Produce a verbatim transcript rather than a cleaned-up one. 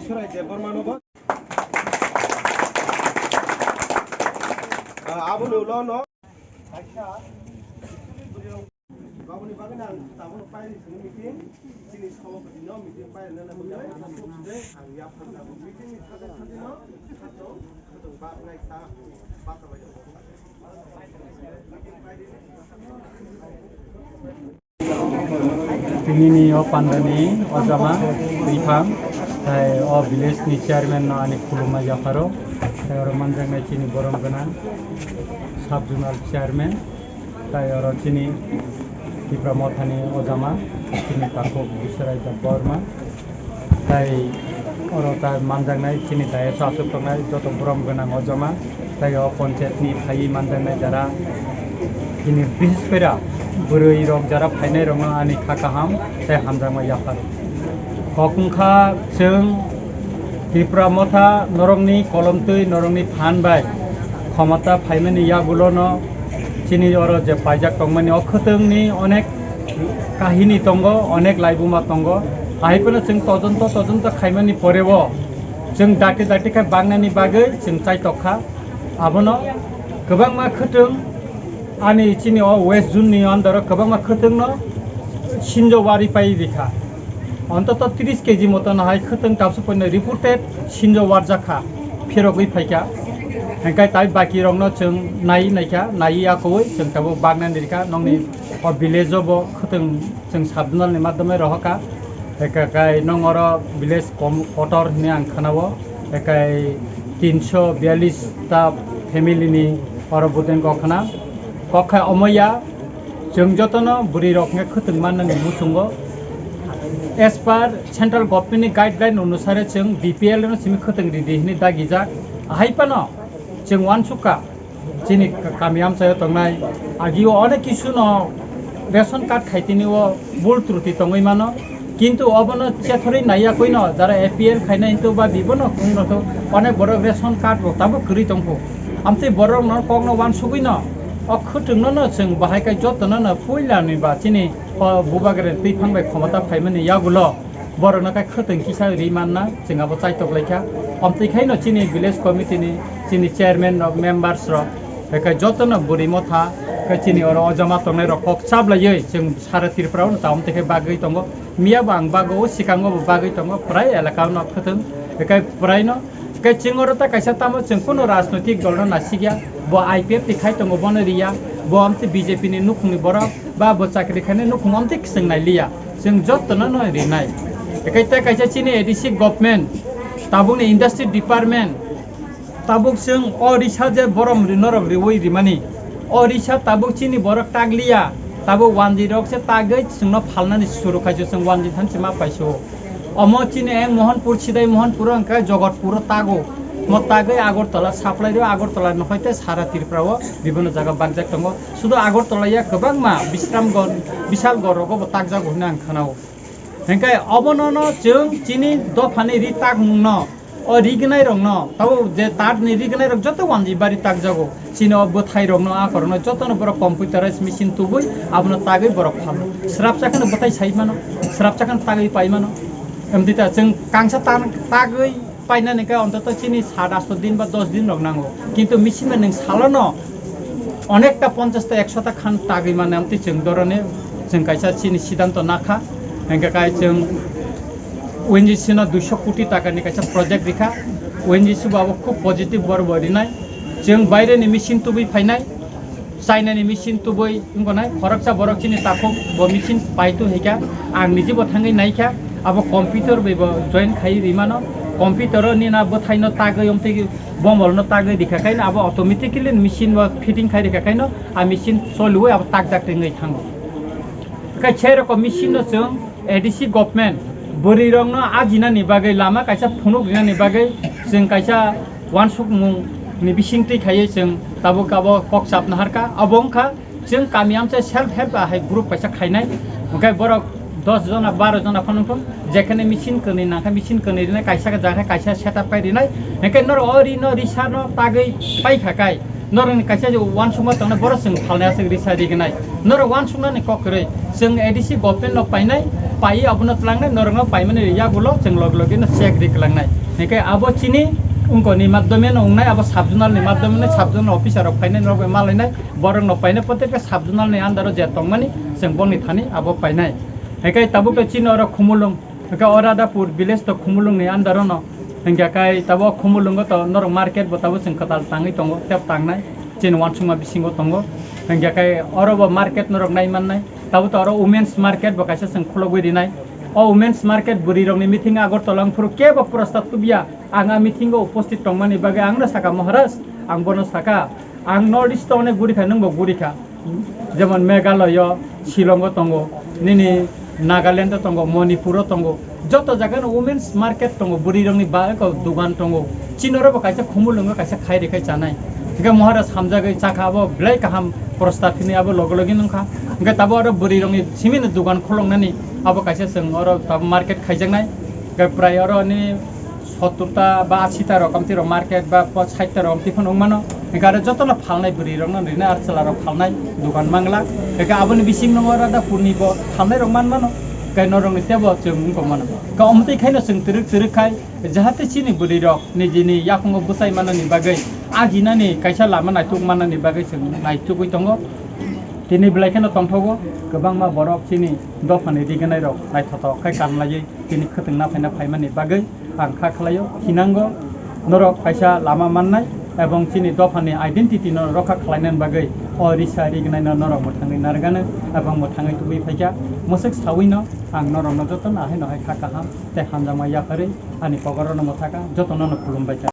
Surai Debbarmano bo. Ah, aboni ulo no. Aboni bagwi ang tabuk pairi sini meeting, sini sabapati no meeting pairi nana bagwi ang yapharna meeting ni sajak sajak no khatong khatong bak nai ta bak. Tinini o pandani o jama twi phang, tai o village ni chairman no ani khulumma yapharo, tai oro manjaknai chini borom gwnang sub zonal chairman, tai oro chini Tipra Mothani o jama chini takhuk Biswarai Debbarma. Tai oro ta manjaknai chini dayas o achuk tongnai joto borom gwnang o jama, tai o panchayat ni phaiwi manjaknai jara chini bises kore bwrwi rok jara phainai rokno ani kha kaham tai hamjakma yaphar. Kok wngkha chwng Tipra Motha norokni kolomtwi norokni phan bai khomota phaimani yagulono chini oro je paijak tongmani o khwtwngni onek kahini tongo, onek laibuma tongo. Ahai phano chwng todonto, todonto khaimani poreo chwng dakti dakti khe bangnani bagwi chwng chaitok kha. Abono kwbangma khwtwng ani chini o West Zone ni under o kwbangma khwtwngno sinjo wari pai rikha. Ontoto tris kg moto no hai khwtwng tabuk poino reported sinjo warjak kha, phirogwi phaikha. Hingkai tai baki rokno chwng nai naikha, nai yakowi chwng tabuk bagnani rikha, nongni o village o bo khwtwng chwng sub zonal ni madhyome rohorkha. Hingkai nong oro village kom kotor hinwi ang khwnao, hingkai tinso biyallis ta family ni oro budeng kok khna. Kok khai omo ya, chwng jotono bwrwi rok hwnkhe khwtwng mannani muchungo. As per central government ni guideline onusare chwng B P L no simi khwtwng ridi hwnwi dagijak. Ahai phano chwng uansukha chini ka-, kami amchaio tongnai agio onek kisu no ration card khaitini o bul truti tongwi mano. Kintu obono chethorwi naiya koino jara A P L khaina hintu ba bibono kungno to onek borok ration card bo tabuk kwrwi tongkho. Amtwi borok no kokno uansugwi no o khwtwngno no chwng bahai kai jotono no puila ni ba chini o bubagra twi phang bai khomota phaimani yagulo borok no kai khwtwng kisa ri manna chwng abo chaitok laikha. Amtwi khai no chini village committee ni chini chairman rok members rok kai jotono bwrwi motha kai chini oro o jama tongnai rok kok chablaiwi chwng sara Tripura o no ta amtwi khai bagwi tongo. Miya bo ang bago, o sikango bo bagwi tongo, prai elaka no khwtwng, ekai prai no, ekai chwng oro ta kaisa tamo chwng kuno rajnoitik dol no nasikya, bo I P F ni khai tongo bono riya, bo amtwi B J P ni nukhung ni borok, ba bo chakri khainai nukhung amtwi chwng nai liya, chwng joto no no rinai. Ekai ta kaisa chini A D C government, tabuk ni industry department, tabuk chwng o risa je borom ri-, norok riwi rimani. O risa tabuk chini borok takliya. Tabuk wanjwi rok se tagwi chwngno phalnani suru khaisio chwng wanjwi thansi ma paisio. Omo chini eng Mohanpur sidai Mohanpur o hwnkhe Jogotpur o tago. Mo tagwi Agartala supply rio Agartala nokhai tei sara Tripura o bibinno jaga bakjak tongo. Sudu Agartala ya kwbangma Bisramganj, Bisalganj rogo bo takjago hwnwi ang khwnao. Hwnkhe obono no chwng chini dophani ri takmungno, o rignai rokno, tabo je tatni rignai rok joto wanjwi bari takjago. Chini o bwthai rokno, a korokno jotono borok computerized machine tubui abono tagwi borok phano. Srapsa kheno bwthai sai mano, srapsa kheno tagwi pai mano. Emtita chwng kangsa tan-, tagwi painani khe ontoto chini sat asto din ba dos din rok nango. Kintu machine bai nwng salono onekta ponchash ta ekso ta khan tagwi mane amtwi chwng doroni chwng kaisa chini sidanto nakha. Hingkhe kai chwng O N G C no duiso koti taka ni kaisa project rikha. O N G C bo abo khub positive borok bo rinai. Chwng baire ni machine tubui phainai. China ni machine tubui wngkha nai, khoroksa borok chini takhuk bo machine paitu hai kha, ang niji bo thangwi nai kha, abo computer bai bo join khai ri mano, computer o nini bwthai no tagwi omtwi bomol no tagwi rikha khe abo automatically machine bo fitting khai rikha khe a machine choliwi abo takjak twi wngwi thango. Khe se rokom machine no chwng A D C government bwrwi rok no ajina ni bagwi lama kaisa phunuk rina ni bagwi chwng kaisa uansukmung ni bisingtwi khaiwi chwng tabuk abo kok chapna harkha. Abo wngkha chwng kami amchai self help hai group kaisa khainai. Hwnkhe borok dos jona, baro jona phano wngthung, jekhane machine kwnwi nangkha, machine kwnwi rinai, kaisa jaga kaisa setup khai rinai. Hwnkhe norok o ri no risa no tagwi paikha kai. Norokni kaisa je uansukma tongnai, borok chwng phalnai aswk risa rignai. Norok uansuknani kok kwrwi. Chwng A D C government no painai, paiwi abono tlangnai, norokno paimani yagulo chwng log logino check ri kwlangnai. Hinkhe abo chini ungkoni madhyome no wngnai, abo sub zonal ni madhyome no sub zonal officer rok phainai, norok bai malainai, borok no painai, protekta sub zonal ni under o je tongmani chwng bongni thani abo painai. Hinkhe tabuk to chini oro Khumulwng, hinkhe o Radhapur village to Khumulwng ni under o no. Hinkhe kai tabuk Khumulwngo to norok market bo tabuk chwng kwtal tangwi tongo, tep tangnai, chini uansukma bisingo tongo. Hinkhe kai oro bo market norok nai mannai. Tabuk to oro women's market bo kaisa chwng khulogwi rinai. O women's market bwrwi rokni meeting Agartala wng phuru kebo prostab tubya. Ang a meeting o uposthit tongmani bagwi ang no saka, Maharaj, ang bono saka, ang North East o onek guri kha, nwng bo guri kha. Jemon Meghalaya, Shillong o tongo, nini Nagaland o tongo, Manipur o tongo, joto jaga no women's market tongo, bwrwi rokni ba-, eko dugan tongo. Chini oro bo kaisa Khumulwngo kaisa khai rwkhai chanai. Hinkhe Maharaj hamjagwi chakha, abo belai kaham prostab hinwi abo loge loge nungkha. Hinkhe tabuk oro bwrwi rokni simi no dugan kholongnani abo kaisa chwng oro tabuk market khaijaknai. Hinkhe prai oro nini sottor ta ba ashi ta rok amtwi rok market ba po-, sait ta rok amtwi phano wng mano. Hinkhe aro jotono phalnai bwrwi rokno rinai, aro chwla rok phalnai dugan mangla. Hinkhe aboni bising no oro da purni bo phalnai rok man mano. Hinkhe norokni tebo chwng wng tong mano. Hinkhe omtwi khaino chwng twrwk twrwk khai jahate chini bwrwi rok nijini yakung o bwchai manani bagwi ajinani kaisa lama naituk manani bagwi chwng naitugwi tongo. Tini belai kheno tongthogo kwbangma borok chini dophani rignai rok naithotok khai kanlaiwi tini khwtwngna phaina phaimani bagwi. Ang kha khlaio, hinango norok kaisa lama mannai ebong chini dophani identity no rokha khlainani bagwi o risa rignai no norok mwthangwi narwgano ebong mwthangwi tubui phaikha. Mwswk sawi no ang norok no joto no ahai no hai kha kaham tei hamjakma yapharwi ani kokoro no mwthakha, joto no no khulumbaikha.